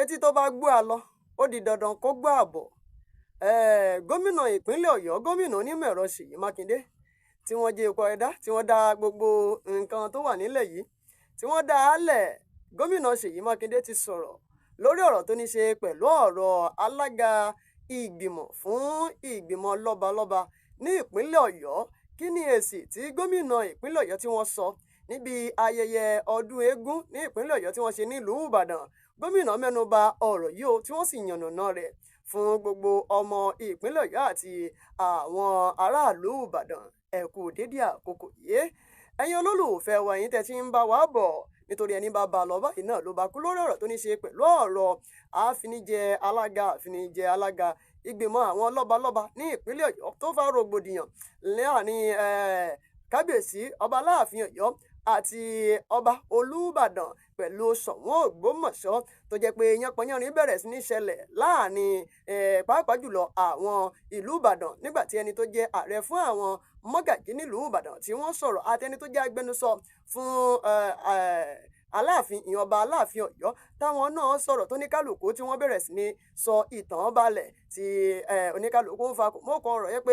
Etí tó bá gbọ́ àlọ, ó di dandan kó gbọ́ àbọ̀. Gómìnà ìpínlẹ̀ Ọ̀yọ́, gómìnà onímọ̀-ẹ̀rọ Ṣèyí Mákindé, tí wọ́n jẹ́ ikọ̀ ẹ̀dá tí wọ́n dá gbogbo nǹkan tó wà nílẹ̀ yìí tí wọ́n dá a lẹ̀. Gómìnà Ṣèyí Mákindé ti sọ̀rọ̀ lórí ọ̀rọ̀ tó ní ṣe pẹ̀lú ọ̀rọ̀ alága ìgbìmọ̀ fún ìgbìmọ̀ lọ́balọ́ba ní ìpínlẹ̀ Ọ̀yọ́. Kí ni èsì tí gómìnà ìpínlẹ̀ Ọ̀yọ́ tí wọ́n sọ níbi ayẹyẹ ọdún eégún ní ìpínlẹ̀ Ọ̀yọ́ tí wọ́n ṣe nílùú Ìbàdàn? Gómìnà mẹ́nuba ọ̀rọ̀ yìí o, tí wọ́n sì yànnàná rẹ̀ fún gbogbo ọmọ ìpínlẹ̀ Ọ̀yọ́ àti àwọn aráàlú Ìbàdàn. Ẹ kú dédé àkókò yìí, ẹ̀yin olólùfẹ́ wa, ẹ̀yin tẹ́ ti ń bá wa bọ̀, nítorí ẹni bá ba lọ báyìí náà ló bá kú, lórí ọ̀rọ̀ tó ní ṣe pẹ̀lú ọ̀rọ̀ àfinijẹ alága àfinijẹ alága ìgbìmọ̀ àwọn lọ́balọ́ba ní ìpínlẹ̀ Ọ̀yọ́ tó fa rògbòdìyàn láàrin kábíyèsí ọba Aláàfin Ọ̀yọ́ àti ọba Olúbàdàn pẹ̀lú Ṣọ̀ún Ògbómọ̀ṣọ́, tó jẹ́ pé yánpọnyánrin bẹ̀rẹ̀ sí ní ṣẹlẹ̀ láàrin pàápàá jùlọ àwọn ìlú Ìbàdàn, nígbà tí ẹni tó jẹ́ ààrẹ fún àwọn mọ́gàjí nílùú Ìbàdàn tí wọ́n sọ̀rọ̀, àti ẹni tó jẹ́ agbẹnusọ fún Aláàfin, ìyẹn ọba Aláàfin Ọ̀yọ́, táwọn náà sọ̀rọ̀, tó ní kálukú tí wọ́n bẹ̀rẹ̀ sí ní sọ ìtàn balẹ̀, tí oníkálukú ń fa mọ́kọ ọ̀rọ̀ yẹn pé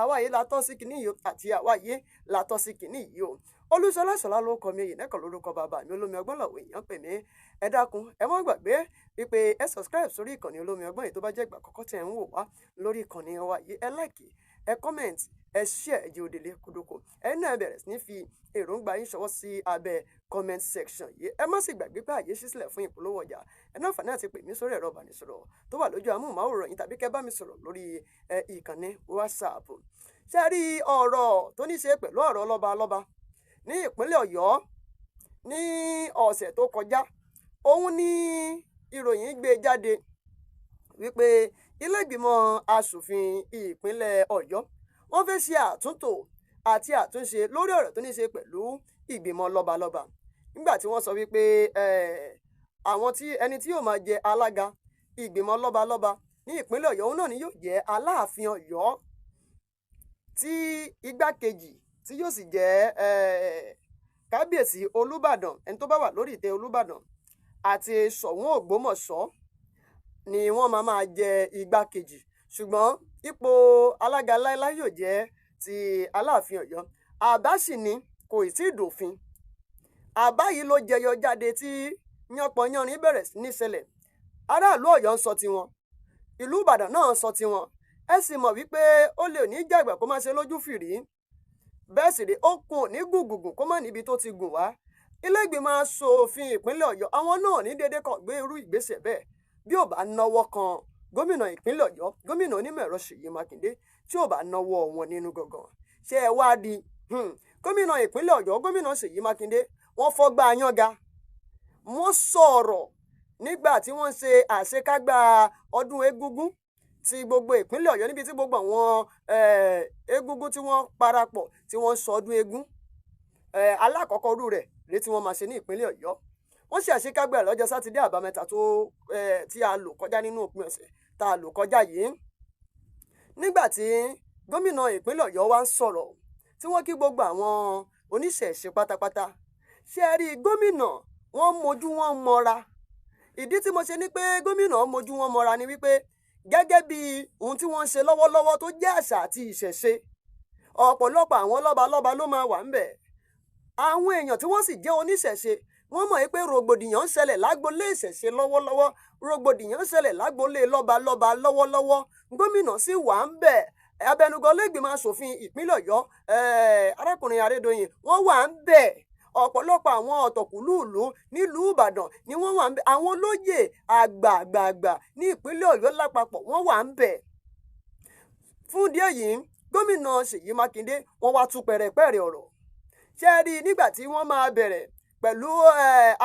àwa yìí la tọ́ sí kinní yìí àti àwa yìí la tọ́ sí kinní yìí o. Olúṣọlá Ṣọlá ló kọ mi, èyí nẹ́kàn lórúkọ bàbá mi, Olómi Ọgbọ́n làwọn èèyàn pè mí. Ẹ dákun, ẹ má gbàgbé wípé ẹ subscribe sórí ìkànnì Olómi Ọgbọ́n yìí tó bá jẹ́ ìgbà àkọ́kọ́ tẹ̀ ń wò wá lórí ìkànnì wa yìí. Ẹ like, ẹ comment, ẹ share, ẹ jẹ́ òdèlé kúdókò. Ẹ náà bẹ̀rẹ̀ sí ní fi èròǹgbà yín ṣọwọ́ sí abẹ́ comment section yìí. Ẹ má sì gbàgbé pé àyè ṣí sílẹ̀ fún ìpolówó ọjà. Ẹ náà fàní àti pè mí sórí ẹ̀rọ ìbánisọ̀rọ̀ tó wà lójú amóhùnmáwòrán yìí, tàbí kẹ́ bá mi sọ̀rọ̀ lórí ìkànnì WhatsApp. Ṣé rí ọ̀rọ̀ tó ní ṣe pẹ̀lú ọ̀rọ̀ lọ́ba lọ́ba ní ìpínlẹ̀ Ọ̀yọ́ ní ọ̀sẹ̀ tó kọjá, òun ní ìròyìn gbé jáde wípé ilé ìgbìmọ̀ asòfin ìpínlẹ̀ Ọ̀yọ́ wọ́n fẹ́ ṣe àtúntò àti àtúnṣe lórí ọ̀rọ̀ tó ní ṣe pẹ̀lú ìgbìmọ̀ lọ́balọ́ba, nígbà tí wọ́n sọ wípé àwọn tí ẹni tí yóò máa jẹ alága ìgbìmọ̀ lọ́balọ́ba ní ìpínlẹ̀ Ọ̀yọ́, òun náà ni yóò jẹ́ Aláàfin Ọ̀yọ́, tí igbákejì tí yóò sì jẹ́ kábíyèsí Olúbàdàn, ẹni tó bá wà lórí ìtẹ́ Olúbàdàn, àti Ṣọ̀ún Ògbómọ̀ṣọ́ ni wọ́n máa máa jẹ igbákejì, ṣùgbọ́n ipò alága láéláé yóò jẹ́ ti Aláàfin Ọ̀yọ́. Àbá sì ni, kò tí ì dòfin. Àbá yìí ló jẹyọ jáde tí yánpọnyánrin bẹ̀rẹ̀ sí ní ṣẹlẹ̀. Aráàlú Ọ̀yọ́ ń sọ tiwọn, ìlú Ìbàdàn náà ń sọ tiwọn. Ẹ sì mọ̀ wípé ó lè ní jàgbà kó má ṣe lójú fìrí, bẹ́ẹ̀ sì rí ó kún ní gùngùngùn kó má níbi tó ti gùn wá. Ilé ìgbìmọ̀ asòfin ìpínlẹ̀ Ọ̀yọ́, àwọn náà ní déédéé kàn gbé irú ìgbésẹ̀ bẹ́ẹ̀ bí ò bá náwó kan gómìnà ìpínlẹ̀ Ọ̀yọ́, gómìnà onímọ̀ ẹ̀rọ Ṣèyí Mákindé, tí ò bá náwó wọn nínú gangan. Ṣé ẹ wá di gómìnà ìpínlẹ̀ Ọ̀yọ́, gómìnà Ṣèyí Mákindé, wọ́n fọ́gbà yánga, wọ́n sọ̀rọ̀ nígbà tí wọ́n ṣe àṣekágbá ọdún egúngún ti gbogbo ìpínlẹ̀ Ọ̀yọ́, níbi tí gbogbo àwọn egúngún tí wọ́n parapọ̀ tí wọ́n ń sọ ọdún eégún alákọ̀ọ́kọ́ rú rẹ̀ létí wọ́n máa ṣe ní ìpínlẹ̀ Ọ̀yọ́. Wọ́n ṣe àṣekágbá ẹ̀ lọ́jọ́ sátidé àbámẹ́ta tó tí a lò kọjá nínú òpin ọ̀sẹ̀ tá a lò kọjá yìí. Nígbà tí gómìnà ìpínlẹ̀ Ọ̀yọ́ wá ń sọ̀rọ̀, tí wọ́n kí gbogbo àwọn oníṣẹ̀ṣe pátápátá, ṣé ẹ rí gómìnà, wọ́n mojú wọn mọ́ra. Ìdí tí mo ṣe ní pé gómìnà mojú wọn mọ́ra ni wípé gẹ́gẹ́ bí ohun tí wọ́n ń ṣe lọ́wọ́lọ́wọ́ tó jẹ́ àṣà àti ìṣẹ̀ṣe, ọ̀pọ̀lọpọ̀ àwọn lọ́balọ́ba ló máa wà ńbẹ̀. Àwọn èèyàn tí wọ́n sì jẹ́ oníṣẹ̀ṣe, wọ́n mọ̀ pé rògbòdìyàn ń ṣẹlẹ̀ lágbolé ìṣẹ̀ṣe lọ́wọ́lọ́wọ́, rògbòdìyàn ń ṣẹlẹ̀ lágbolé lọ́balọ́ba lọ́wọ́lọ́wọ́. Gómìnà sì wà ńbẹ̀, abẹnugan lẹ́gbìmọ̀ asòfin ìpínlẹ̀ Ọ̀yọ́, arákùnrin Adédoyin, wọ́n wà ńbẹ̀. Ọ̀pọ̀lọpọ̀ àwọn ọ̀tọ̀kùlúùlú nílùú Ìbàdàn ni wọ́n wà ńbẹ̀. Àwọn olóyè àgbààgbààgbà ní ìpínlẹ̀ Ọ̀yọ́ lápapọ̀, wọ́n wà ńbẹ̀. Fún ìdí èyí, gómìnà Ṣèyí Mákindé wọ́n wá tú pẹ̀rẹ̀pẹ̀rẹ̀ ọ̀rọ̀. Ṣé ẹ rí nígbà tí wọ́n máa bẹ̀rẹ̀ pẹ̀lú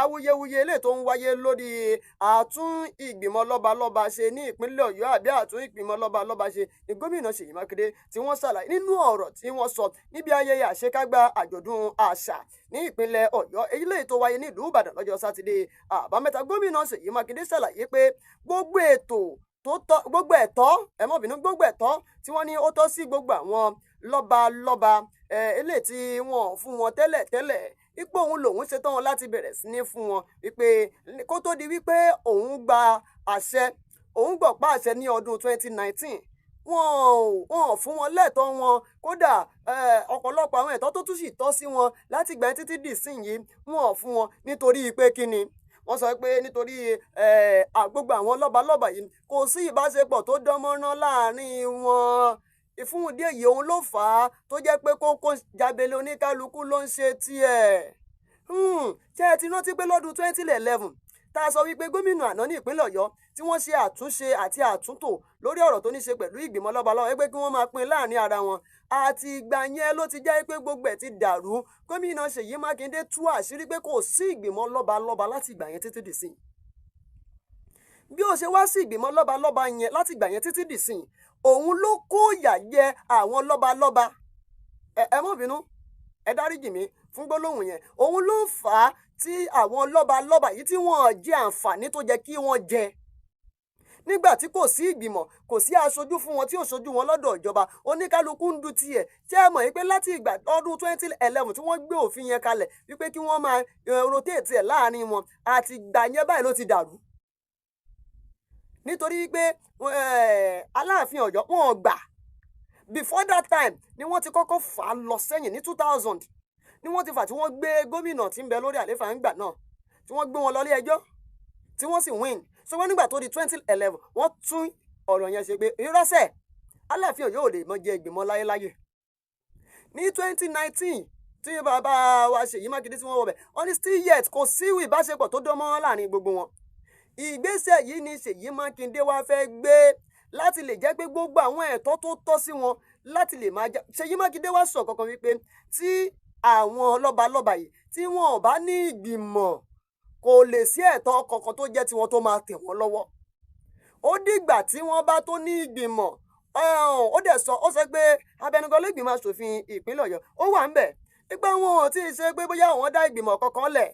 awuyewuye eléyìí tó ń wáyé lórí àtún ìgbìmọ̀ lọ́balọ́ba ṣe ní ìpínlẹ̀ Ọ̀yọ́ àbí àtún ìgbìmọ̀ lọ́balọ́ba ṣe ní gómìnà Ṣèyí Mákindé tí wọ́n ṣàlàyé nínú ọ̀rọ̀ tí wọ́n sọ níbi ayẹyẹ àṣekágbá àjọ̀dún àṣà ní ìpínlẹ̀ Ọ̀yọ́ eléyìí tó wáyé nílùú Ìbàdàn lọ́jọ́ sátidé àbámẹ́ta. Gómìnà Ṣèyí Mákindé ṣàlàyé pé gbogbo ètò tó tọ́, gbogbo ẹ̀tọ́, ẹ má bínú, gbogbo ẹ̀tọ́ tí wọ́n ní ó tọ́ sí gbogbo àwọn lọ́balọ́ba eléyìí tí wọ́n fún wọn tẹ́lẹ̀ tẹ́lẹ̀ Ipò òun lòun ṣetán láti bẹ̀rẹ̀ sí ní fún wọn, wípé kó tó di wípé òun gba àṣẹ, òun gbọ̀pá àṣẹ ní ọdún 2019, wọn ò fún wọn lẹ́tọ̀ọ́ wọn. Kódà ọ̀pọ̀lọpọ̀ àwọn ẹ̀tọ́ tó tún sì tọ́ sí wọn láti ìgbà yẹn títí dì sínyìí, wọn ò fún wọn. Nítorí pé kí ni? Wọ́n sọ pé nítorí gbogbo àwọn lọ́balọ́ba yìí, kò sí ìbáṣepọ̀ tó dán mọ́rán láàrin wọn. Ìfún ìdí èyí, òun ló fà á tó jẹ́ pé kókó jábélé, oníkálukú ló ń ṣe tiẹ̀. Ṣé ẹ ti rántí pé lọ́dún 2011 tá a sọ wípé gómìnà àná ní ìpínlẹ̀ Ọ̀yọ́, tí wọ́n ṣe àtúnṣe àti àtúntò lórí ọ̀rọ̀ tó ní ṣe pẹ̀lú ìgbìmọ̀ lọ́balọ́ba, ẹgbẹ́ kí wọ́n máa pín láàrin ara wọn? Àti ìgbà yẹn ló ti jẹ́ pé gbogbo ẹ̀ ti dàrú. Gómìnà Ṣèyí Mákindé tú àṣírí pé kò sí ìgbìmọ̀ lọ́balọ́ba láti ìgbà yẹn títí dì sí. Bí ó ṣe wá sí ìgbìmọ̀ lọ́balọ́ba yẹn láti ìgbà yẹn títí dì sí, òun ló kó ìyà jẹ àwọn lọ́balọ́ba. Ẹ má bínú, ẹ dáríjì mí fún gbólóhùn yẹn. Òun ló fà á tí àwọn lọ́balọ́ba yìí tí wọ́n jẹ àǹfààní tó jẹ kí wọ́n jẹ. Nígbà tí kò sí ìgbìmọ̀, kò sí aṣojú fún wọn tí ò ṣojú wọn lọ́dọ̀ ìjọba, oníkálukú ń du tiẹ̀. Ṣé ẹ mọ̀ wípé láti ìgbà ọdún 2011 tí wọ́n gbé òfin yẹn kalẹ̀ wípé kí wọ́n máa rotate ẹ̀ láàrin wọn, àti ìgbà yẹn báyìí ló ti dàrú? Nítorí wípé Aláàfin Ọ̀yọ́, wọn ò gbà. Before that time ni wọ́n ti kọ́kọ́ fà á lọ sẹ́yìn. Ní 2000 ni wọ́n ti fà, tí wọ́n gbé gómìnà tí ń bẹ lórí àlééfà ńgbà náà, tí wọ́n gbé wọn lọ ilé ẹjọ́, tí wọ́n sì win. Ṣùgbọ́n nígbà tó di 2011, wọ́n tún ọ̀rọ̀ yẹn ṣe pé irọ́sẹ̀, Aláàfin Ọ̀yọ́ ò lè mọ jẹ ìgbìmọ̀ láyéláyé. Ní 2019 tí bàbá wa Ṣèyí Mákindé tí wọ́n wọ̀ bẹ̀, wọ́n ní still yet kò sí ìbáṣepọ̀ tó dán mọ́rán láàrin gbogbo wọn. Ìgbésẹ̀ yìí ni Ṣèyí Mákindé wá fẹ́ gbé láti lè jẹ́ pé gbogbo àwọn ẹ̀tọ́ tó tọ́ sí wọn láti lè máa jẹ́. Ṣèyí Mákindé wá sọ kankan wípé tí àwọn lọ́balọ́ba yìí, tí wọn ò bá ní ìgbìmọ̀, kò lè sí ẹ̀tọ́ kankan tó jẹ́ tiwọn tó máa tẹ̀ wọ́n lọ́wọ́. Ó dìgbà tí wọ́n bá tó ní ìgbìmọ̀. Ó dẹ̀ sọ, ó sọ pé abẹnugan lẹ́gbìmọ̀ aṣòfin ìpínlẹ̀ Ọ̀yọ́, ó wà ń bẹ̀ nígbà wọn ò tí ì ṣe pé bóyá àwọn dá ìgbìmọ̀ kankan lẹ̀.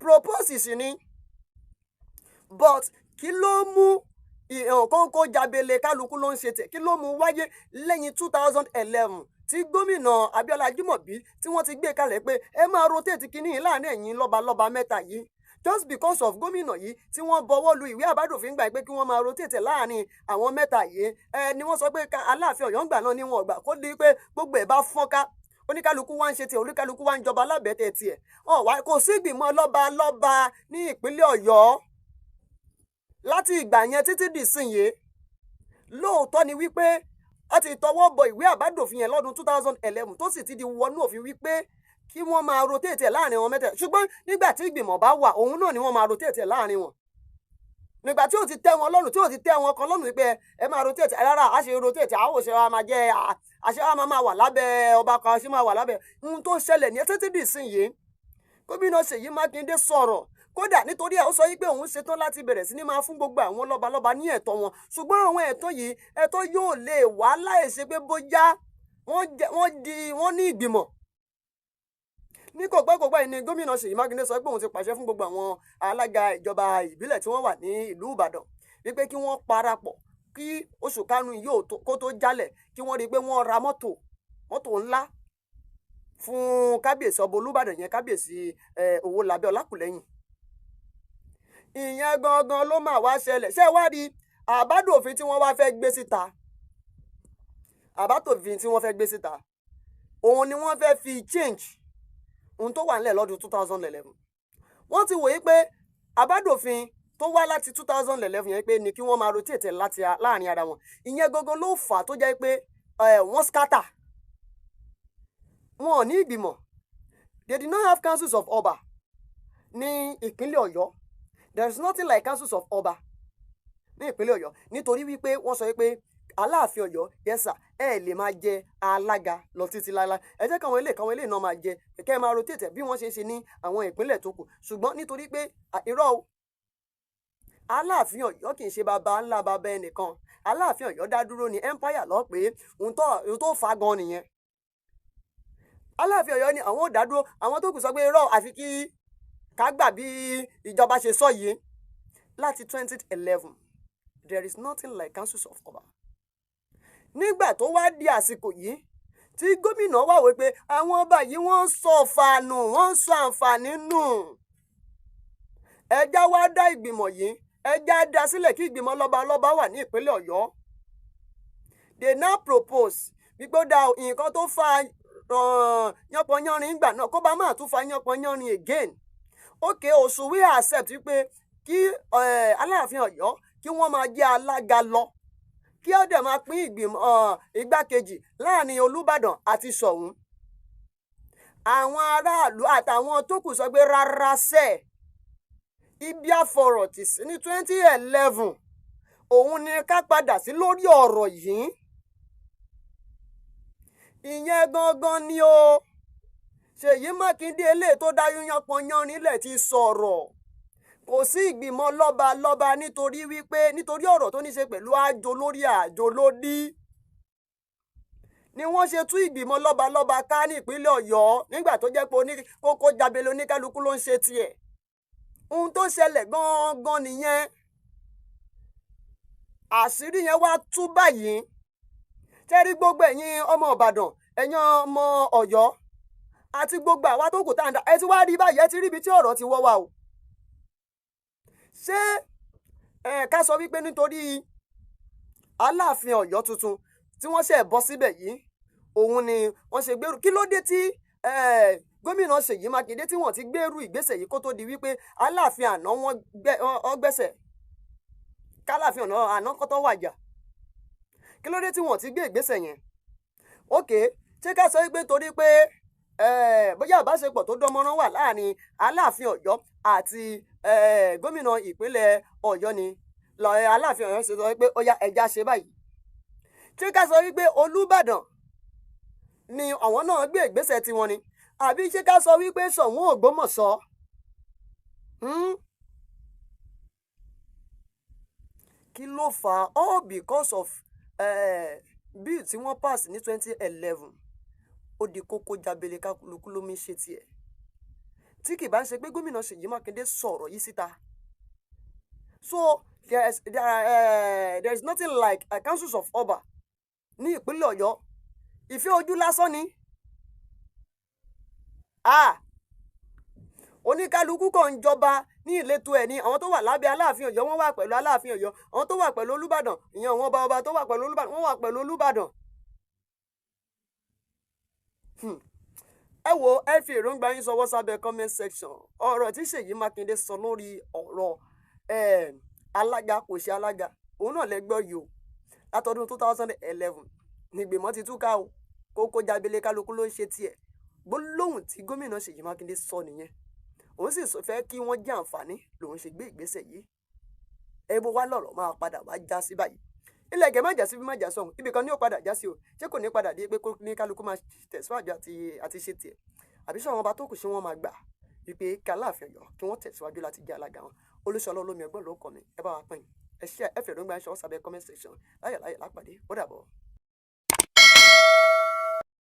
Propose sì ni, but kí ló mú kóńkó jábele, kálukú ló ń ṣe tẹ̀? Kí ló mú wáyé lẹ́yìn 2011 tí gómìnà Abíọ́lá Ajímọ̀bí tí wọ́n ti gbé kalẹ̀ pé ẹ máa rotate kínní yìí láàrin ẹ̀yin lọ́balọ́ba mẹ́ta yìí? Just because of gómìnà yìí tí wọ́n bọwọ́ lu ìwé àbádòfin gbà pé kí wọ́n máa rotate láàrin àwọn mẹ́ta yìí ẹ ni wọ́n sọ pé Aláàfin Ọ̀yọ́ ńgbà náà ni wọ́n gbà. Kó di pé gbogbo ẹ̀ bá fọ́nká, oníkálukú wá ń ṣe tiẹ̀, oníkálukú wá ń jọba lábẹ́tẹ̀ tiẹ̀. Ọ̀ wá kò sí ìgbìmọ̀ lọ́ba lọ́ba ní ìpínlẹ̀ Ọ̀yọ́ láti ìgbà yẹn títí dìsinyìí. Lóòótọ́ ni wípé a ti tọwọ́ bọ ìwé àbádòfin yẹn lọ́dún 2011, tó sì ti di wọnú òfin wípé kí wọ́n máa rotate ẹ̀ láàrin wọn mẹ́tẹ̀ẹ̀. Ṣùgbọ́n nígbà tí ìgbìmọ̀ bá wà, òun náà ni wọ́n máa rotate ẹ̀ láàrin wọn. Nígbà tí ò ti tẹ́ wọn lọ́rùn, tí ò ti tẹ́ wọn kan lọ́rùn wípé ẹ máa rotate rárá, a ṣe rotate, a ò ṣe wa máa jẹ́ àṣẹ wa máa wà lábẹ́ ọba kan, ṣe máa wà lábẹ́ ohun tó ṣẹlẹ̀ ní títí dìsinyìí. Gómìnà Ṣèyí Mákindé sọ̀rọ̀ kódà, nítorí ẹ̀ ó sọ wípé òun ṣetán láti bẹ̀rẹ̀ sí ní máa fún gbogbo àwọn lọ́balọ́ba ní ẹ̀tọ́ wọn. Ṣùgbọ́n àwọn ẹ̀tọ́ yìí, ẹ̀tọ́ yóò lè wá láì ṣe pé bóyá wọ́n di wọ́n ní ìgbìmọ̀. Ní kò pẹ́ kò pẹ́ ni gómìnà Ṣèyí Mákindé sọ pé òun ti pàṣẹ fún gbogbo àwọn alága ìjọba ìbílẹ̀ tí wọ́n wà ní ìlú Ìbàdàn wípé kí wọ́n parapọ̀, kí oṣù karùn-ún yóò kó tó jálẹ̀, kí wọ́n rí i pé wọ́n ra mọ́tò, mọ́tò ńlá fún kábíyèsí ọba Olúbàdàn yẹn, kábíyèsí Owólabí Ọlákùlẹ́yìn. Ìyẹn gangan ló máa wá ṣẹlẹ̀. Ṣé wá rí àbádòfin tí wọ́n wá fẹ́ gbé síta? Àbádòfin tí wọ́n fẹ́ gbé síta, òun ni wọ́n fẹ́ fi change ohun tó wà nílẹ̀ lọ́dún 2011. Wọ́n ti wòye pé àbádòfin tó wá láti 2011 yẹn pé ní kí wọ́n máa rotate láti láàrin ara wọn, ìyẹn gangan ló fà á tó jẹ́ pé wọ́n scatter, wọn ò ní ìgbìmọ̀. They did not have councils of ọba ní ìpínlẹ̀ Ọ̀yọ́. There is nothing like councils of ọba ní ìpínlẹ̀ Ọ̀yọ́, nítorí wípé wọ́n sọ wípé Aláàfin Ọ̀yọ́, yes sir, ẹ lè máa jẹ alága lọ títí láéláé. Ẹ jẹ́ káwọn ilé náà máa jẹ, kẹ́ ẹ máa rotate bí wọ́n ṣe ń ṣe ní àwọn ìpínlẹ̀ tó kù. Ṣùgbọ́n nítorí pé irọ́ o, Aláàfin Ọ̀yọ́ kì í ṣe baba ńlá baba ẹnìkan. Aláàfin Ọ̀yọ́ dá dúró ní empire lọ pé ohun tó fa gan nìyẹn. Aláàfin Ọ̀yọ́ ni àwọn ò dá dúró, àwọn tó kù sọ pé irọ́, àfi kí ká gbà bí ìjọba ṣe sọ yìí. Láti 2011, there is nothing like councils of ọba. Nígbà tó wá di àsìkò yìí Tí gómìnà wà wí pé àwọn ọba yìí, wọ́n ń sọ fàánù, wọ́n ń sọ àǹfààní nù, ẹjá wá dá ìgbìmọ̀ yìí, ẹjá dá sílẹ̀ kí ìgbìmọ̀ lọ́balọ́ba wà ní ìpínlẹ̀ Ọ̀yọ́. They now propose wípé ó dá nǹkan tó fa yánpọnyánrin ìgbà náà, kó bá máa tún fa yánpọnyánrin again. Okay, also we accept wípé kí Aláàfin Ọ̀yọ́, kí wọ́n máa jẹ́ alága lọ, kí ó dẹ̀ máa pín ìgbìmọ̀ igbákejì láàrin Olúbàdàn àti Ṣọ̀ún. Àwọn aráàlú àtàwọn tó kù sọ pé rárá sẹ́ẹ̀, ibi àfọ̀rọ̀tì sí ní 2011, òun ni ká padà sí lórí ọ̀rọ̀ yìí. Ìyẹn gangan ni o. Ṣèyí Mákindé, eléyìí tó dá yánpọnyánrin lẹ̀, ti sọ̀rọ̀. Kò sí ìgbìmọ̀ lọ́ba lọ́ba, nítorí wípé nítorí ọ̀rọ̀ tó ní ṣe pẹ̀lú àjò lórí àjò lódì ni wọ́n ṣe tú ìgbìmọ̀ lọ́ba lọ́ba ká ní ìpínlẹ̀ Ọ̀yọ́, nígbà tó jẹ́ pé oní kókó jábélé, oníkálukú ló ń ṣe tiẹ̀. Ohun tó ṣẹlẹ̀ gangan nìyẹn. Àṣírí yẹn wá tú báyìí. Tẹ́rí gbogbo ẹ̀yin ọmọ Ìbàdàn, ẹ̀yin ọmọ Ọ̀yọ́ àti gbogbo àwa tó kù tá à ń da, ẹ ti wá rí báyìí, ẹ ti rí ibi tí ọ̀rọ̀ ti wọ́ wa o. Ṣé ẹ ká sọ wípé nítorí Aláàfin Ọ̀yọ́ tuntun tí wọ́n ṣẹ̀ bọ́ síbẹ̀ yìí, òun ni wọ́n ṣe gbèrú? Kí ló dé tí gómìnà Ṣèyí Mákindé, tí wọ́n ti gbèrú ìgbésẹ̀ yìí kó tó di wípé Aláàfin àná wọ́n gbẹ́sẹ̀ kálàfin ọ̀nà àná kọ́tọ́ wàjà? Kí ló dé tí wọ́n ti gbé ìgbésẹ̀ yẹn? Ok, ṣé ká sọ wípé torí pé bóyá ìbáṣepọ̀ tó dánmọ́rán wà láàrin Aláàfin Ọ̀yọ́ àti gómìnà ìpínlẹ̀ Ọ̀yọ́ ni Aláàfin Ọ̀yọ́ ṣe sọ wípé ó yá, ẹja ṣe báyìí? Ṣé ká sọ wípé Olúbàdàn ni àwọn náà gbé ìgbésẹ̀ tiwọn ni? Àbí ṣé ká sọ wípé Ṣọ̀ún Ògbómọ̀ṣọ́? Kí ló fà á? All because of bill tí wọ́n pass ní 2011, ó di kókó jábele, kálukú ló mi ṣe tiẹ̀. Tí kì bá ń ṣe pé gómìnà Ṣèyí Mákindé sọ̀rọ̀ yìí síta. So there is nothing like a councils of Ọba ní ìpínlẹ̀ Ọ̀yọ́. Ìfẹ́ ojú lásán ni. Ah, oníkálukú kan ń jọba ní ìletò ẹ̀ ní. Àwọn tó wà lábẹ́ Aláàfin Ọ̀yọ́, wọ́n wà pẹ̀lú Aláàfin Ọ̀yọ́. Àwọn tó wà pẹ̀lú Olúbàdàn, ìyẹn àwọn ọba ọba tó wà pẹ̀lú Olúbàdàn, wọ́n wà pẹ̀lú Olúbàdàn. Ẹ wo, ẹ fi èròǹgbà yín sọwọ́ sábẹ́ comment section. Ọ̀rọ̀ tí Ṣèyí Mákindé sọ lórí ọ̀rọ̀ alága kò ṣe alága, òun náà lẹ gbọ́ yìí o. Látọdún 2011 nígbìmọ̀ ti túká o, kókó jábélé, kálukú ló ń ṣe tiẹ̀. Gbólóhùn tí gómìnà Ṣèyí Mákindé sọ nìyẹn. Òun sì fẹ́ kí wọ́n jẹ́ àǹfààní lòun ṣe gbé ìgbésẹ̀ yìí. Ẹ bó wá lọ̀rọ̀ máa padà wá já sí báyìí? Ilẹ̀ ẹ̀gẹ́ má já sí bí má já sọ̀hún, ibì kan ní ó padà já sí o. Ṣé kò ní padà dé pé ní kálukú máa tẹ̀síwájú àti ṣe tiẹ̀? Àbí sọ àwọn ọba tó kù, ṣé wọ́n máa gbà wípé kí Aláàfin Ọ̀yọ́ kí wọ́n tẹ̀síwájú láti jẹ́ alága wọn? Olúṣọlá Olómi Ẹgbọ́n ló kọ́ mi. Ẹ bá wa pín, ẹ ṣe, ẹ fẹ̀rẹ̀ ń gbà ń ṣọwọ́ sábẹ́ comment section. Láyọ̀ láyọ̀ lápàdé, ó dàbọ̀.